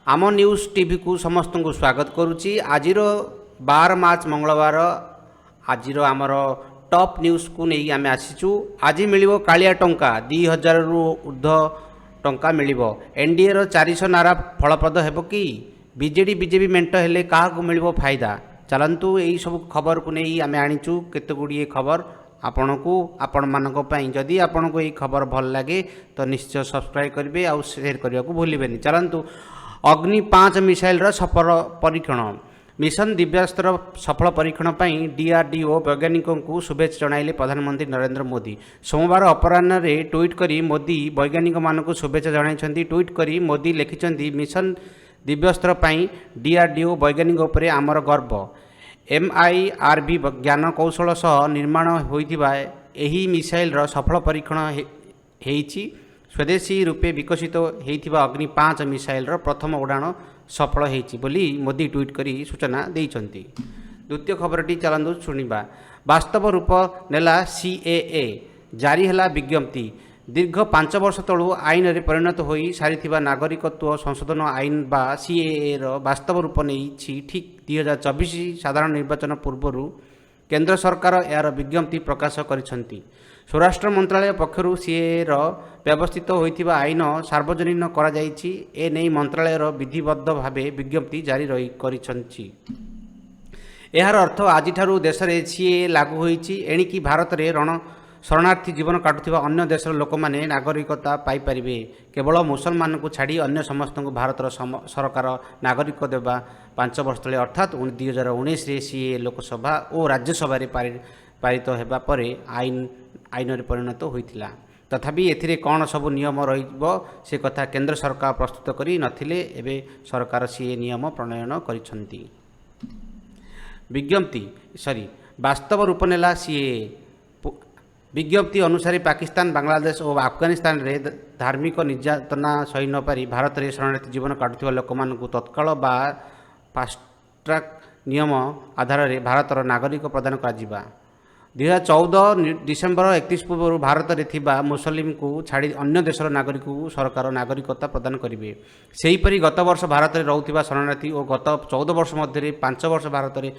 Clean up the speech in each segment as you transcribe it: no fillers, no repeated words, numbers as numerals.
ଆମ ନ୍ୟୁଜ୍ ଟିଭିକୁ ସମସ୍ତଙ୍କୁ ସ୍ୱାଗତ କରୁଛି। ଆଜିର 12 ମାର୍ଚ୍ଚ ମଙ୍ଗଳବାର, ଆଜିର ଆମର ଟପ୍ ନ୍ୟୁଜ୍କୁ ନେଇ ଆମେ ଆସିଛୁ। ଆଜି ମିଳିବ କାଳିଆ ଟଙ୍କା, 2000ରୁ ଉର୍ଦ୍ଧ୍ୱ ଟଙ୍କା ମିଳିବ। ଏନ୍ଡିଏର 400 ନାରା ଫଳପ୍ରଦ ହେବ କି? ବିଜେଡି ବିଜେପି ମେଣ୍ଟ ହେଲେ କାହାକୁ ମିଳିବ ଫାଇଦା? ଚାଲନ୍ତୁ, ଏଇସବୁ ଖବରକୁ ନେଇ ଆମେ ଆଣିଛୁ କେତେ ଗୁଡ଼ିଏ ଖବର ଆପଣଙ୍କୁ, ଆପଣମାନଙ୍କ ପାଇଁ। ଯଦି ଆପଣଙ୍କୁ ଏଇ ଖବର ଭଲ ଲାଗେ ତ ନିଶ୍ଚୟ ସବସ୍କ୍ରାଇବ୍ କରିବେ ଆଉ ସେୟାର କରିବାକୁ ଭୁଲିବେନି। ଚାଲନ୍ତୁ, ଅଗ୍ନି 5 ମିସାଇଲର ସଫଳ ପରୀକ୍ଷଣ। ମିଶନ ଦିବ୍ୟାସ୍ତ୍ର ସଫଳ ପରୀକ୍ଷଣ ପାଇଁ ଡିଆର୍ଡିଓ ବୈଜ୍ଞାନିକଙ୍କୁ ଶୁଭେଚ୍ଛା ଜଣାଇଲେ ପ୍ରଧାନମନ୍ତ୍ରୀ ନରେନ୍ଦ୍ର ମୋଦି। ସୋମବାର ଅପରାହ୍ନରେ ଟ୍ୱିଟ୍ କରି ମୋଦି ବୈଜ୍ଞାନିକମାନଙ୍କୁ ଶୁଭେଚ୍ଛା ଜଣାଇଛନ୍ତି। ଟ୍ୱିଟ୍ କରି ମୋଦି ଲେଖିଛନ୍ତି, ମିଶନ ଦିବ୍ୟାସ୍ତ୍ର ପାଇଁ ଡିଆର୍ଡିଓ ବୈଜ୍ଞାନିକ ଉପରେ ଆମର ଗର୍ବ। ଏମ୍ଆଇଆର୍ଭି ଜ୍ଞାନ କୌଶଳ ସହ ନିର୍ମାଣ ହୋଇଥିବା ଏହି ମିସାଇଲର ସଫଳ ପରୀକ୍ଷଣ ହେଇଛି। ସ୍ୱଦେଶୀ ରୂପେ ବିକଶିତ ହୋଇଥିବା ଅଗ୍ନି 5 ମିସାଇଲର ପ୍ରଥମ ଉଡ଼ାଣ ସଫଳ ହେଇଛି ବୋଲି ମୋଦି ଟ୍ୱିଟ୍ କରି ସୂଚନା ଦେଇଛନ୍ତି। ଦ୍ୱିତୀୟ ଖବରଟି ଚାଲନ୍ତୁ ଶୁଣିବା। ବାସ୍ତବ ରୂପ ନେଲା ସିଏଏ, ଜାରି ହେଲା ବିଜ୍ଞପ୍ତି। ଦୀର୍ଘ 5 ବର୍ଷ ତଳୁ ଆଇନରେ ପରିଣତ ହୋଇ ସାରିଥିବା ନାଗରିକତ୍ୱ ସଂଶୋଧନ ଆଇନ ବା ସିଏଏର ବାସ୍ତବ ରୂପ ନେଇଛି। ଠିକ୍ 2024 ସାଧାରଣ ନିର୍ବାଚନ ପୂର୍ବରୁ କେନ୍ଦ୍ର ସରକାର ଏହାର ବିଜ୍ଞପ୍ତି ପ୍ରକାଶ କରିଛନ୍ତି। ସ୍ୱରାଷ୍ଟ୍ର ମନ୍ତ୍ରାଳୟ ପକ୍ଷରୁ ସିଏଏର ବ୍ୟବସ୍ଥିତ ହୋଇଥିବା ଆଇନ ସାର୍ବଜନୀନ କରାଯାଇଛି। ଏ ନେଇ ମନ୍ତ୍ରାଳୟର ବିଧିବଦ୍ଧ ଭାବେ ବିଜ୍ଞପ୍ତି ଜାରି ରହି କରିଛନ୍ତି। ଏହାର ଅର୍ଥ ଆଜିଠାରୁ ଦେଶରେ ସିଏଏ ଲାଗୁ ହୋଇଛି। ଏଣିକି ଭାରତରେ ଶରଣାର୍ଥୀ ଜୀବନ କାଟୁଥିବା ଅନ୍ୟ ଦେଶର ଲୋକମାନେ ନାଗରିକତା ପାଇପାରିବେ। କେବଳ ମୁସଲମାନଙ୍କୁ ଛାଡ଼ି ଅନ୍ୟ ସମସ୍ତଙ୍କୁ ଭାରତର ସରକାର ନାଗରିକ ଦେବା 5 ବର୍ଷ ତଳେ, ଅର୍ଥାତ୍ 2019ରେ ସିଏଏ ଲୋକସଭା ଓ ରାଜ୍ୟସଭାରେ ପାରିତ ହେବା ପରେ ଆଇନରେ ପରିଣତ ହୋଇଥିଲା। ତଥାପି ଏଥିରେ କ'ଣ ସବୁ ନିୟମ ରହିବ, ସେ କଥା କେନ୍ଦ୍ର ସରକାର ପ୍ରସ୍ତୁତ କରି ନଥିଲେ। ଏବେ ସରକାର ସିଏ ନିୟମ ପ୍ରଣୟନ କରିଛନ୍ତି। ବିଜ୍ଞପ୍ତି, ସରି, ବାସ୍ତବ ରୂପ ନେଲା ସିଏଏ। ବିଜ୍ଞପ୍ତି ଅନୁସାରେ ପାକିସ୍ତାନ, ବାଂଲାଦେଶ ଓ ଆଫଗାନିସ୍ତାନରେ ଧାର୍ମିକ ନିର୍ଯାତନା ସହି ନପାରି ଭାରତରେ ଶରଣାର୍ଥୀ ଜୀବନ କାଟୁଥିବା ଲୋକମାନଙ୍କୁ ତତ୍କାଳ ବା ଫାଷ୍ଟଟ୍ରାକ୍ ନିୟମ ଆଧାରରେ ଭାରତର ନାଗରିକ ପ୍ରଦାନ କରାଯିବା। 2014 ଡିସେମ୍ବର 31 ପୂର୍ବରୁ ଭାରତରେ ଥିବା ମୁସଲିମକୁ ଛାଡ଼ି ଅନ୍ୟ ଦେଶର ନାଗରିକକୁ ସରକାର ନାଗରିକତା ପ୍ରଦାନ କରିବେ। ସେହିପରି ଗତ ବର୍ଷ ଭାରତରେ ରହୁଥିବା ଶରଣାର୍ଥୀ ଓ ଗତ 14 ବର୍ଷ ମଧ୍ୟରେ 5 ବର୍ଷ ଭାରତରେ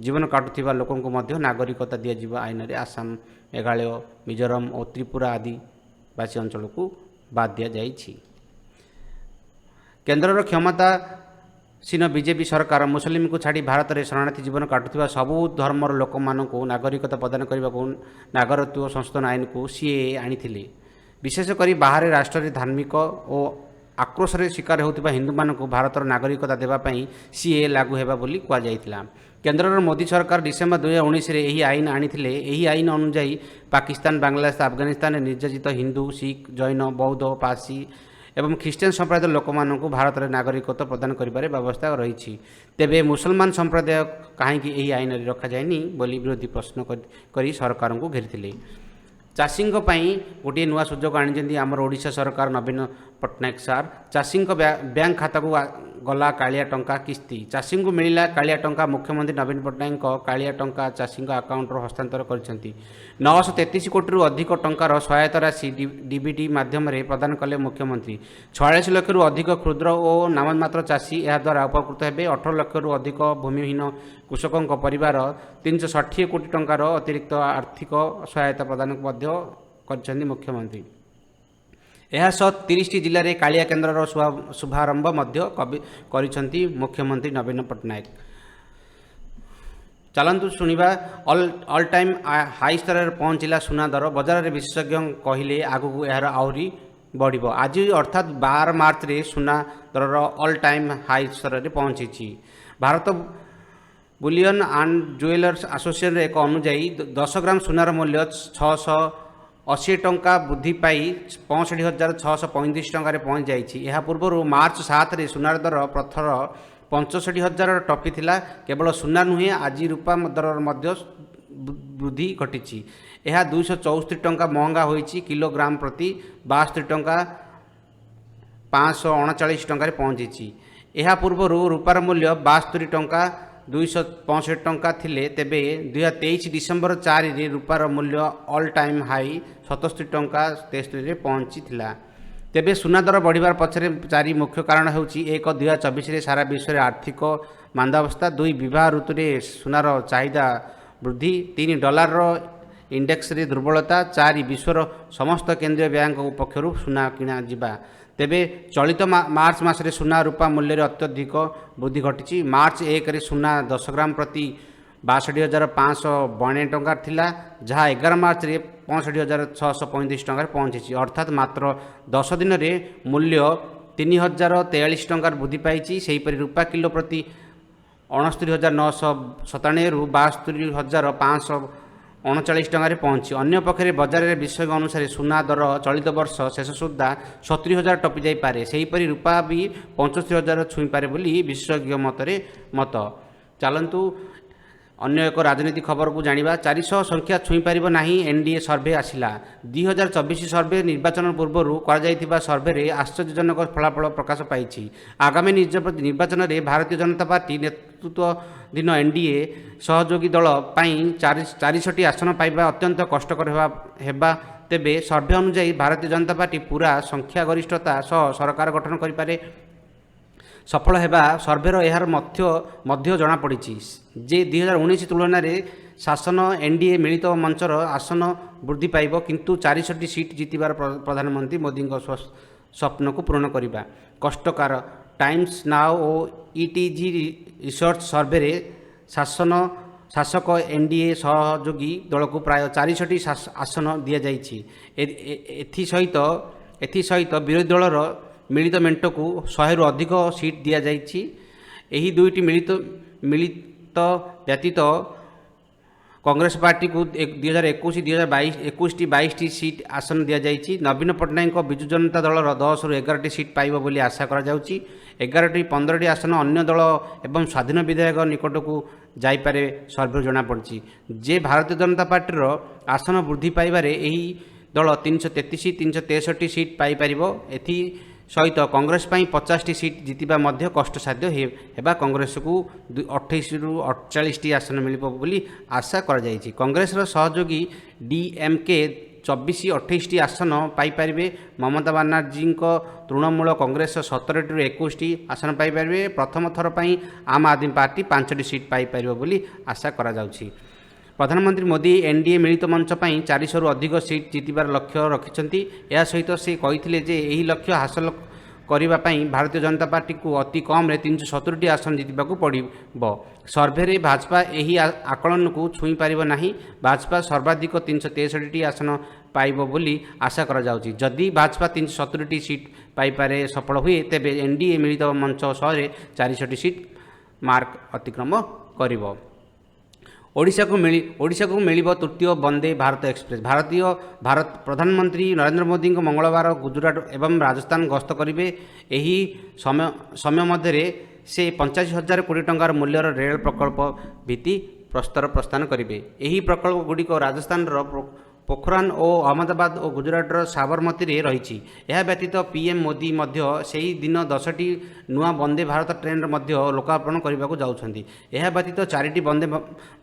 ଜୀବନ କାଟୁଥିବା ଲୋକଙ୍କୁ ମଧ୍ୟ ନାଗରିକତା ଦିଆଯିବ। ଆଇନରେ ଆସାମ, ମେଘାଳୟ, ମିଜୋରାମ ଓ ତ୍ରିପୁରା ଆଦିବାସୀ ଅଞ୍ଚଳକୁ ବାଦ୍ ଦିଆଯାଇଛି। କେନ୍ଦ୍ରର କ୍ଷମତାସୀନ ବିଜେପି ସରକାର ମୁସଲିମକୁ ଛାଡ଼ି ଭାରତରେ ଶରଣାର୍ଥୀ ଜୀବନ କାଟୁଥିବା ସବୁ ଧର୍ମର ଲୋକମାନଙ୍କୁ ନାଗରିକତା ପ୍ରଦାନ କରିବାକୁ ନାଗରିକତ୍ୱ ସଂଶୋଧନ ଆଇନକୁ ସିଏଏ ଆଣିଥିଲେ। ବିଶେଷ କରି ବାହାରେ ରାଷ୍ଟ୍ରରେ ଧାର୍ମିକ ଓ ଆକ୍ରୋଶରେ ଶିକାର ହେଉଥିବା ହିନ୍ଦୁମାନଙ୍କୁ ଭାରତର ନାଗରିକତା ଦେବା ପାଇଁ ସିଏଏ ଲାଗୁ ହେବା ବୋଲି କୁହାଯାଇଥିଲା। କେନ୍ଦ୍ରର ମୋଦି ସରକାର ଡିସେମ୍ବର 2019ରେ ଏହି ଆଇନ ଆଣିଥିଲେ। ଏହି ଆଇନ ଅନୁଯାୟୀ ପାକିସ୍ତାନ, ବାଂଲାଦେଶ, ଆଫଗାନିସ୍ତାନରେ ନିର୍ଯାତିତ ହିନ୍ଦୁ, ଶିଖ, ଜୈନ, ବୌଦ୍ଧ, ପାର୍ସୀ ଏବଂ ଖ୍ରୀଷ୍ଟିଆନ ସମ୍ପ୍ରଦାୟର ଲୋକମାନଙ୍କୁ ଭାରତରେ ନାଗରିକତ୍ୱ ପ୍ରଦାନ କରିବାରେ ବ୍ୟବସ୍ଥା ରହିଛି। ତେବେ ମୁସଲମାନ ସମ୍ପ୍ରଦାୟ କାହିଁକି ଏହି ଆଇନରେ ରଖାଯାଇନି ବୋଲି ବିରୋଧୀ ପ୍ରଶ୍ନ କରି ସରକାରଙ୍କୁ ଘେରିଥିଲେ। ଚାଷୀଙ୍କ ପାଇଁ ଗୋଟିଏ ନୂଆ ସୁଯୋଗ ଆଣିଛନ୍ତି ଆମର ଓଡ଼ିଶା ସରକାର ନବୀନ ପଟ୍ଟନାୟକ ସାର୍। ଚାଷୀଙ୍କ ବ୍ୟାଙ୍କ ଖାତାକୁ ଗଲା କାଳିଆ ଟଙ୍କା କିସ୍ତି। ଚାଷୀଙ୍କୁ ମିଳିଲା କାଳିଆ ଟଙ୍କା। ମୁଖ୍ୟମନ୍ତ୍ରୀ ନବୀନ ପଟ୍ଟନାୟକଙ୍କ କାଳିଆ ଟଙ୍କା ଚାଷୀଙ୍କ ଆକାଉଣ୍ଟରୁ ହସ୍ତାନ୍ତର କରିଛନ୍ତି। 933 କୋଟିରୁ ଅଧିକ ଟଙ୍କାର ସହାୟତା ରାଶି ଡିବିଟି ମାଧ୍ୟମରେ ପ୍ରଦାନ କଲେ ମୁଖ୍ୟମନ୍ତ୍ରୀ। 46 ଲକ୍ଷରୁ ଅଧିକ କ୍ଷୁଦ୍ର ଓ ନାମମାତ୍ର ଚାଷୀ ଏହାଦ୍ୱାରା ଉପକୃତ ହେବେ। 18 ଲକ୍ଷରୁ ଅଧିକ ଭୂମିହୀନ କୃଷକଙ୍କ ପରିବାର 360 କୋଟି ଟଙ୍କାର ଅତିରିକ୍ତ ଆର୍ଥିକ ସହାୟତା ପ୍ରଦାନ ମଧ୍ୟ କରିଛନ୍ତି ମୁଖ୍ୟମନ୍ତ୍ରୀ। ଏହା ସହ 30ଟି ଜିଲ୍ଲାରେ କାଳିଆ କେନ୍ଦ୍ରର ଶୁଭାରମ୍ଭ ମଧ୍ୟ କରିଛନ୍ତି ମୁଖ୍ୟମନ୍ତ୍ରୀ ନବୀନ ପଟ୍ଟନାୟକ। ଚାଲନ୍ତୁ ଶୁଣିବା, ଅଲ୍ ଅଲ୍ ଟାଇମ୍ ହାଇ ସ୍ତରରେ ପହଞ୍ଚିଲା ସୁନା ଦର। ବଜାରରେ ବିଶେଷଜ୍ଞ କହିଲେ ଆଗକୁ ଏହାର ଆହୁରି ବଢ଼ିବ। ଆଜି ଅର୍ଥାତ୍ 12 ମାର୍ଚ୍ଚରେ ସୁନା ଦରର ଅଲ୍ ଟାଇମ୍ ହାଇ ସ୍ତରରେ ପହଞ୍ଚିଛି। ଭାରତ ବୁଲିୟନ ଆଣ୍ଡ ଜୁଏଲର୍ସ ଆସୋସିଏସନର ଏକ ଅନୁଯାୟୀ 10 ଗ୍ରାମ ସୁନାର ମୂଲ୍ୟ 680 ଟଙ୍କା ବୃଦ୍ଧି ପାଇ 65,635 ଟଙ୍କାରେ ପହଞ୍ଚି ଯାଇଛି। ଏହା ପୂର୍ବରୁ ମାର୍ଚ୍ଚ 7ରେ ସୁନାର ଦର ପ୍ରଥର 65,000 ଟପିଥିଲା। କେବଳ ସୁନା ନୁହେଁ, ଆଜି ରୂପା ଦରର ମଧ୍ୟ ବୃଦ୍ଧି ଘଟିଛି। ଏହା 274 ଟଙ୍କା ମହଙ୍ଗା ହୋଇଛି। କିଲୋଗ୍ରାମ ପ୍ରତି 72 ଟଙ୍କା 539 ଟଙ୍କାରେ ପହଞ୍ଚିଛି। ଏହା ପୂର୍ବରୁ ରୂପାର ମୂଲ୍ୟ 72 ଟଙ୍କା 265 ଟଙ୍କା ଥିଲେ। ତେବେ 2023 ଡିସେମ୍ବର 4ରେ ରୂପାର ମୂଲ୍ୟ ଅଲ୍ ଟାଇମ୍ ହାଇ 77 ଟଙ୍କା 73ରେ ପହଞ୍ଚିଥିଲା। ତେବେ ସୁନା ଦର ବଢ଼ିବାର ପଛରେ ଚାରି ମୁଖ୍ୟ କାରଣ ହେଉଛି: 1, 2024ରେ ସାରା ବିଶ୍ୱରେ ଆର୍ଥିକ ମାନ୍ଦାବସ୍ଥା। 2, ବିବାହ ଋତୁରେ ସୁନାର ଚାହିଦା ବୃଦ୍ଧି। 3, ଡଲାରର ଇଣ୍ଡେକ୍ସରେ ଦୁର୍ବଳତା। 4, ବିଶ୍ୱର ସମସ୍ତ କେନ୍ଦ୍ରୀୟ ବ୍ୟାଙ୍କ ପକ୍ଷରୁ ସୁନା କିଣାଯିବା। ତେବେ ଚଳିତ ମାର୍ଚ୍ଚ ମାସରେ ସୁନା ରୂପା ମୂଲ୍ୟରେ ଅତ୍ୟଧିକ ବୃଦ୍ଧି ଘଟିଛି। ମାର୍ଚ୍ଚ 1ରେ ସୁନା 10 ଗ୍ରାମ ପ୍ରତି 62,592 ଟଙ୍କା ଥିଲା, ଯାହା 11 ମାର୍ଚ୍ଚରେ 65,635 ଟଙ୍କାରେ ପହଞ୍ଚିଛି। ଅର୍ଥାତ୍ ମାତ୍ର 10 ଦିନରେ ମୂଲ୍ୟ 3,043 ଟଙ୍କାର ବୃଦ୍ଧି ପାଇଛି। ସେହିପରି ରୂପା କିଲୋ ପ୍ରତି 69,997ରୁ 72,539 ଟଙ୍କାରେ ପହଞ୍ଚି। ଅନ୍ୟପକ୍ଷରେ ବଜାରରେ ବିଶେଷଜ୍ଞ ଅନୁସାରେ ସୁନା ଦର ଚଳିତ ବର୍ଷ ଶେଷ ସୁଦ୍ଧା 70,000 ଟପି ଯାଇପାରେ। ସେହିପରି ରୂପା ବି 75,000 ଛୁଇଁପାରେ ବୋଲି ବିଶେଷଜ୍ଞ ମତରେ ମତ। ଚାଲନ୍ତୁ, ଅନ୍ୟ ଏକ ରାଜନୀତି ଖବରକୁ ଜାଣିବା। 400 ସଂଖ୍ୟା ଛୁଇଁପାରିବ ନାହିଁ ଏନ୍ଡିଏ, ସର୍ଭେ ଆସିଲା। 2024 ସର୍ଭେ ନିର୍ବାଚନ ପୂର୍ବରୁ କରାଯାଇଥିବା ସର୍ଭେରେ ଆଶ୍ଚର୍ଯ୍ୟଜନକ ଫଳାଫଳ ପ୍ରକାଶ ପାଇଛି। ଆଗାମୀ ନିର୍ବାଚନରେ ଭାରତୀୟ ଜନତା ପାର୍ଟି ନେତୃତ୍ୱାଧୀନ ଏନ୍ଡିଏ ସହଯୋଗୀ ଦଳ ପାଇଁ 400ଟି ଆସନ ପାଇବା ଅତ୍ୟନ୍ତ କଷ୍ଟକର ହେବା। ତେବେ ସର୍ଭେ ଅନୁଯାୟୀ ଭାରତୀୟ ଜନତା ପାର୍ଟି ପୁରା ସଂଖ୍ୟାଗରିଷ୍ଠତା ସହ ସରକାର ଗଠନ କରିପାରେ ସଫଳ ହେବା। ସର୍ଭେର ଏହାର ମଧ୍ୟ ଜଣାପଡ଼ିଛି ଯେ 2019 ତୁଳନାରେ ଶାସନ ଏନ୍ଡିଏ ମିଳିତ ମଞ୍ଚର ଆସନ ବୃଦ୍ଧି ପାଇବ, କିନ୍ତୁ 400ଟି ସିଟ୍ ଜିତିବାର ପ୍ରଧାନମନ୍ତ୍ରୀ ମୋଦିଙ୍କ ସ୍ୱପ୍ନକୁ ପୂରଣ କରିବା କଷ୍ଟକର। ଟାଇମ୍ସ now ଓ ଇଟିଜି ରିସର୍ଚ୍ଚ ସର୍ଭେରେ ଶାସକ ଏନ୍ଡିଏ ସହଯୋଗୀ ଦଳକୁ ପ୍ରାୟ 400ଟି ଆସନ ଦିଆଯାଇଛି। ଏଥିସହିତ ବିରୋଧୀ ଦଳର ମିଳିତ ମେଣ୍ଟକୁ 100ରୁ ଅଧିକ ସିଟ୍ ଦିଆଯାଇଛି। ଏହି ଦୁଇଟି ମିଳିତ ମିଳିତ ବ୍ୟତୀତ କଂଗ୍ରେସ ପାର୍ଟିକୁ 2021, 2022 21ଟି, 22ଟି ସିଟ୍ ଆସନ ଦିଆଯାଇଛି। ନବୀନ ପଟ୍ଟନାୟକଙ୍କ ବିଜୁ ଜନତା ଦଳର 10ରୁ 11ଟି ସିଟ୍ ପାଇବ ବୋଲି ଆଶା କରାଯାଉଛି। 11ଟି, 15ଟି ଆସନ ଅନ୍ୟ ଦଳ ଏବଂ ସ୍ୱାଧୀନ ବିଧାୟକ ନିକଟକୁ ଯାଇପାରେ। ସର୍ଭେରୁ ଜଣାପଡ଼ିଛି ଯେ ଭାରତୀୟ ଜନତା ପାର୍ଟିର ଆସନ ବୃଦ୍ଧି ପାଇବାରେ ଏହି ଦଳ 333, 363 ସିଟ୍ ପାଇପାରିବ। ଏଥି ସହିତ କଂଗ୍ରେସ ପାଇଁ 50ଟି ସିଟ୍ ଜିତିବା ମଧ୍ୟ କଷ୍ଟସାଧ୍ୟ ହେବା। କଂଗ୍ରେସକୁ 28ରୁ 48ଟି ଆସନ ମିଳିବ ବୋଲି ଆଶା କରାଯାଇଛି। କଂଗ୍ରେସର ସହଯୋଗୀ ଡିଏମ୍କେ 24, 28ଟି ଆସନ ପାଇପାରିବେ। ମମତା ବାନାର୍ଜୀଙ୍କ ତୃଣମୂଳ କଂଗ୍ରେସ 17ଟିରୁ 21ଟି ଆସନ ପାଇପାରିବେ। ପ୍ରଥମ ଥର ପାଇଁ ଆମ୍ ଆଦମୀ ପାର୍ଟି 5ଟି ସିଟ୍ ପାଇପାରିବ ବୋଲି ଆଶା କରାଯାଉଛି। ପ୍ରଧାନମନ୍ତ୍ରୀ ମୋଦି ଏନ୍ଡିଏ ମିଳିତ ମଞ୍ଚ ପାଇଁ 400ରୁ ଅଧିକ ସିଟ୍ ଜିତିବାର ଲକ୍ଷ୍ୟ ରଖିଛନ୍ତି। ଏହା ସହିତ ସେ କହିଥିଲେ ଯେ ଏହି ଲକ୍ଷ୍ୟ ହାସଲ କରିବା ପାଇଁ ଭାରତୀୟ ଜନତା ପାର୍ଟିକୁ ଅତି କମ୍ରେ 370ଟି ଆସନ ଜିତିବାକୁ ପଡ଼ିବ। ସର୍ଭେରେ ଭାଜପା ଏହି ଆକଳନକୁ ଛୁଇଁ ପାରିବ ନାହିଁ। ଭାଜପା ସର୍ବାଧିକ 363ଟି ଆସନ ପାଇବ ବୋଲି ଆଶା କରାଯାଉଛି। ଯଦି ଭାଜପା 370ଟି ସିଟ୍ ପାଇପାରେ ସଫଳ ହୁଏ, ତେବେ ଏନ୍ଡିଏ ମିଳିତ ମଞ୍ଚ ସହଜରେ 400ଟି ସିଟ୍ ମାର୍କ ଅତିକ୍ରମ କରିବ। ଓଡ଼ିଶାକୁ ମିଳିବ ତୃତୀୟ ବନ୍ଦେ ଭାରତ ଏକ୍ସପ୍ରେସ୍। ଭାରତ ପ୍ରଧାନମନ୍ତ୍ରୀ ନରେନ୍ଦ୍ର ମୋଦିଙ୍କ ମଙ୍ଗଳବାର ଗୁଜୁରାଟ ଏବଂ ରାଜସ୍ଥାନ ଗସ୍ତ କରିବେ। ଏହି ସମୟ ମଧ୍ୟରେ ସେ 85 ହଜାର କୋଟି ଟଙ୍କାର ମୂଲ୍ୟର ରେଳ ପ୍ରକଳ୍ପ ଭିତ୍ତି ପ୍ରସ୍ତର ପ୍ରସ୍ଥାନ କରିବେ। ଏହି ପ୍ରକଳ୍ପ ଗୁଡ଼ିକ ରାଜସ୍ଥାନର ପୋଖରାନ ଓ ଅହମ୍ମଦାବାଦ ଓ ଗୁଜୁରାଟର ସାବରମତୀରେ ରହିଛି। ଏହା ବ୍ୟତୀତ ପିଏମ୍ ମୋଦି ମଧ୍ୟ ସେହି ଦିନ 10ଟି ନୂଆ ବନ୍ଦେ ଭାରତ ଟ୍ରେନ୍ର ମଧ୍ୟ ଲୋକାର୍ପଣ କରିବାକୁ ଯାଉଛନ୍ତି। ଏହା ବ୍ୟତୀତ ଚାରିଟି ବନ୍ଦେ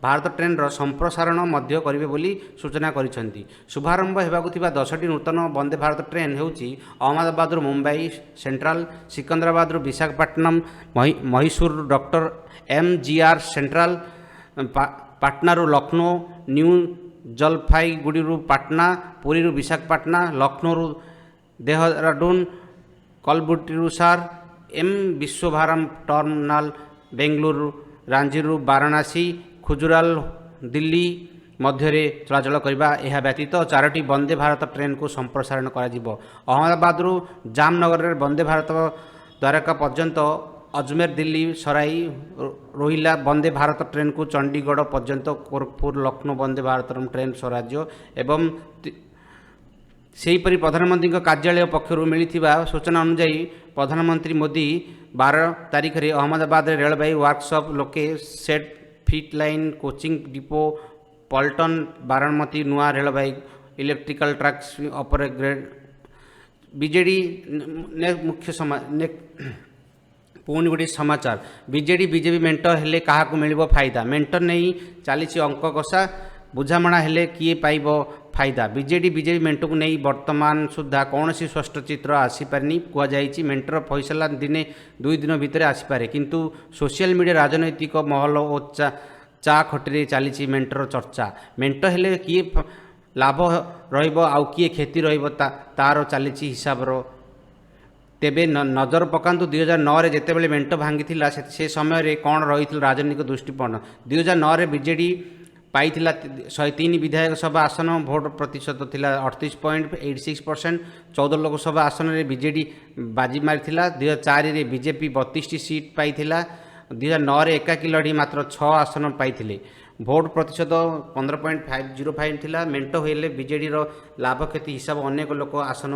ଭାରତ ଟ୍ରେନ୍ର ସମ୍ପ୍ରସାରଣ ମଧ୍ୟ କରିବେ ବୋଲି ସୂଚନା କରିଛନ୍ତି। ଶୁଭାରମ୍ଭ ହେବାକୁ ଥିବା 10ଟି ନୂତନ ବନ୍ଦେ ଭାରତ ଟ୍ରେନ୍ ହେଉଛି ଅହମ୍ମଦାବାଦରୁ ମୁମ୍ବାଇ ସେଣ୍ଟ୍ରାଲ, ସିକନ୍ଦରାବାଦରୁ ବିଶାଖାପଟ୍ଟନମ, ମହୀଶୂର ଡକ୍ଟର ଏମ୍.ଜି.ଆର୍ ସେଣ୍ଟ୍ରାଲ, ପାଟନାରୁ ଲକ୍ଷ୍ନୌ, ନ୍ୟୁ ଜଲପାଇଗୁଡ଼ିରୁ ପାଟନା, ପୁରୀରୁ ବିଶାଖାପାଟଣା, ଲକ୍ଷ୍ନୌରୁ ଦେହରାଡୁନ, କଲବୁର୍ଗିରୁ sir M Visvesvaraya terminal Bengaluru, ରାଞ୍ଚିରୁ ବାରାଣାସୀ, ଖଜୁରାହୋ ଦିଲ୍ଲୀ ମଧ୍ୟରେ ଚଳାଚଳ କରିବା। ଏହା ବ୍ୟତୀତ ଚାରୋଟି ବନ୍ଦେ ଭାରତ ଟ୍ରେନ୍କୁ ସମ୍ପ୍ରସାରଣ କରାଯିବ। ଅହମ୍ମଦାବାଦରୁ ଜାମନଗରରେ ବନ୍ଦେ ଭାରତ ଦ୍ୱାରକା ପର୍ଯ୍ୟନ୍ତ, ଅଜମେର ଦିଲ୍ଲୀ ସରାଇ ରୋହିଲା ବନ୍ଦେ ଭାରତ ଟ୍ରେନ୍କୁ ଚଣ୍ଡିଗଡ଼ ପର୍ଯ୍ୟନ୍ତ, ଗୋରଖପୁର ଲକ୍ଷ୍ନୌ ବନ୍ଦେ ଭାରତ ଟ୍ରେନ୍ ସ୍ୱରାଜ୍ୟ ଏବଂ ସେହିପରି ପ୍ରଧାନମନ୍ତ୍ରୀଙ୍କ କାର୍ଯ୍ୟାଳୟ ପକ୍ଷରୁ ମିଳିଥିବା ସୂଚନା ଅନୁଯାୟୀ ପ୍ରଧାନମନ୍ତ୍ରୀ ମୋଦି 12 ତାରିଖରେ ଅହମ୍ମଦାବାଦରେ ରେଳବାଇ workshop, loco shed, freight line, coaching depot, Phaltan Sabarmati ନୂଆ ରେଳବାଇ ଇଲେକ୍ଟ୍ରିକାଲ ଟ୍ରାକ୍ସ ଅପଗ୍ରେଡ୍। ବିଜେଡ଼ି ମୁଖ୍ୟ ପୁଣି ଗୋଟିଏ ସମାଚାର। ବିଜେଡ଼ି ବିଜେପି ମେଣ୍ଟ ହେଲେ କାହାକୁ ମିଳିବ ଫାଇଦା? ମେଣ୍ଟ ନେଇ ଚାଲିଛି ଅଙ୍କ କଷା। ବୁଝାମଣା ହେଲେ କିଏ ପାଇବ ଫାଇଦା? ବିଜେଡି ବିଜେପି ମେଣ୍ଟକୁ ନେଇ ବର୍ତ୍ତମାନ ସୁଦ୍ଧା କୌଣସି ସ୍ପଷ୍ଟ ଚିତ୍ର ଆସିପାରିନି। କୁହାଯାଇଛି ମେଣ୍ଟର ଫଇସଲା ଦିନେ ଦୁଇ ଦିନ ଭିତରେ ଆସିପାରେ। କିନ୍ତୁ ସୋସିଆଲ ମିଡ଼ିଆ, ରାଜନୈତିକ ମହଲ ଓ ଚା ଖଟିରେ ଚାଲିଛି ମେଣ୍ଟର ଚର୍ଚ୍ଚା। ମେଣ୍ଟ ହେଲେ କିଏ ଲାଭ ରହିବ ଆଉ କିଏ କ୍ଷତି ରହିବ, ତାର ଚାଲିଛି ହିସାବର। ତେବେ ନଜର ପକାନ୍ତୁ, 2009ରେ ଯେତେବେଳେ ମେଣ୍ଟ ଭାଙ୍ଗିଥିଲା, ସେ ସମୟରେ କ'ଣ ରହିଥିଲା ରାଜନୈତିକ ଦୃଷ୍ଟିକୋଣ। 2009ରେ ବିଜେଡି ପାଇଥିଲା 103 ବିଧାୟକ ସଭା ଆସନ। ଭୋଟ ପ୍ରତିଶତ ଥିଲା 38.86%। 14 ଲୋକସଭା ଆସନରେ ବିଜେଡି ବାଜି ମାରିଥିଲା। 2004ରେ ବିଜେପି 32ଟି ସିଟ୍ ପାଇଥିଲା। 2009ରେ ଏକାକୀ ଲଢ଼ି ମାତ୍ର 6 ଆସନ ପାଇଥିଲେ। ଭୋଟ ପ୍ରତିଶତ 15.505 ଥିଲା। ମେଣ୍ଟ ହେଲେ ବିଜେଡ଼ିର ଲାଭ କ୍ଷତି ହିସାବ, ଅନେକ ଲୋକ ଆସନ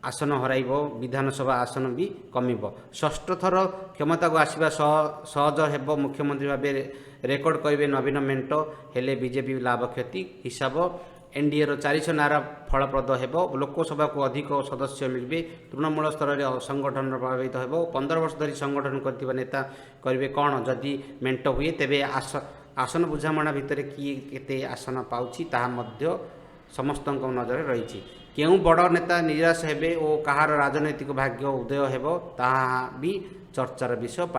ଆସନ ହରାଇବ, ବିଧାନସଭା ଆସନ ବି କମିବ। ଷଷ୍ଠ ଥର କ୍ଷମତାକୁ ଆସିବା ସହଜ ହେବ, ମୁଖ୍ୟମନ୍ତ୍ରୀ ଭାବେ ରେକର୍ଡ କରିବେ ନବୀନ। ମେଣ୍ଟ ହେଲେ ବିଜେପି ଲାଭ କ୍ଷତି ହିସାବ, ଏନ୍ଡିଏର 400 ନାରା ଫଳପ୍ରଦ ହେବ, ଲୋକସଭାକୁ ଅଧିକ ସଦସ୍ୟ ମିଳିବେ, ତୃଣମୂଳ ସ୍ତରରେ ସଂଗଠନ ପ୍ରଭାବିତ ହେବ। 15 ବର୍ଷ ଧରି ସଂଗଠନ କରିଥିବା ନେତା କରିବେ କ'ଣ ଯଦି ମେଣ୍ଟ ହୁଏ? ତେବେ ଆସନ ବୁଝାମଣା ଭିତରେ କିଏ କେତେ ଆସନ ପାଉଛି, ତାହା ମଧ୍ୟ ସମସ୍ତଙ୍କ ନଜରରେ ରହିଛି। କେଉଁ ବଡ଼ ନେତା ନିରାଶ ହେବେ ଓ କାହାର ରାଜନୈତିକ ଭାଗ୍ୟ ଉଦୟ ହେବ, ତାହା ବି ଚର୍ଚ୍ଚାର ବିଷୟ।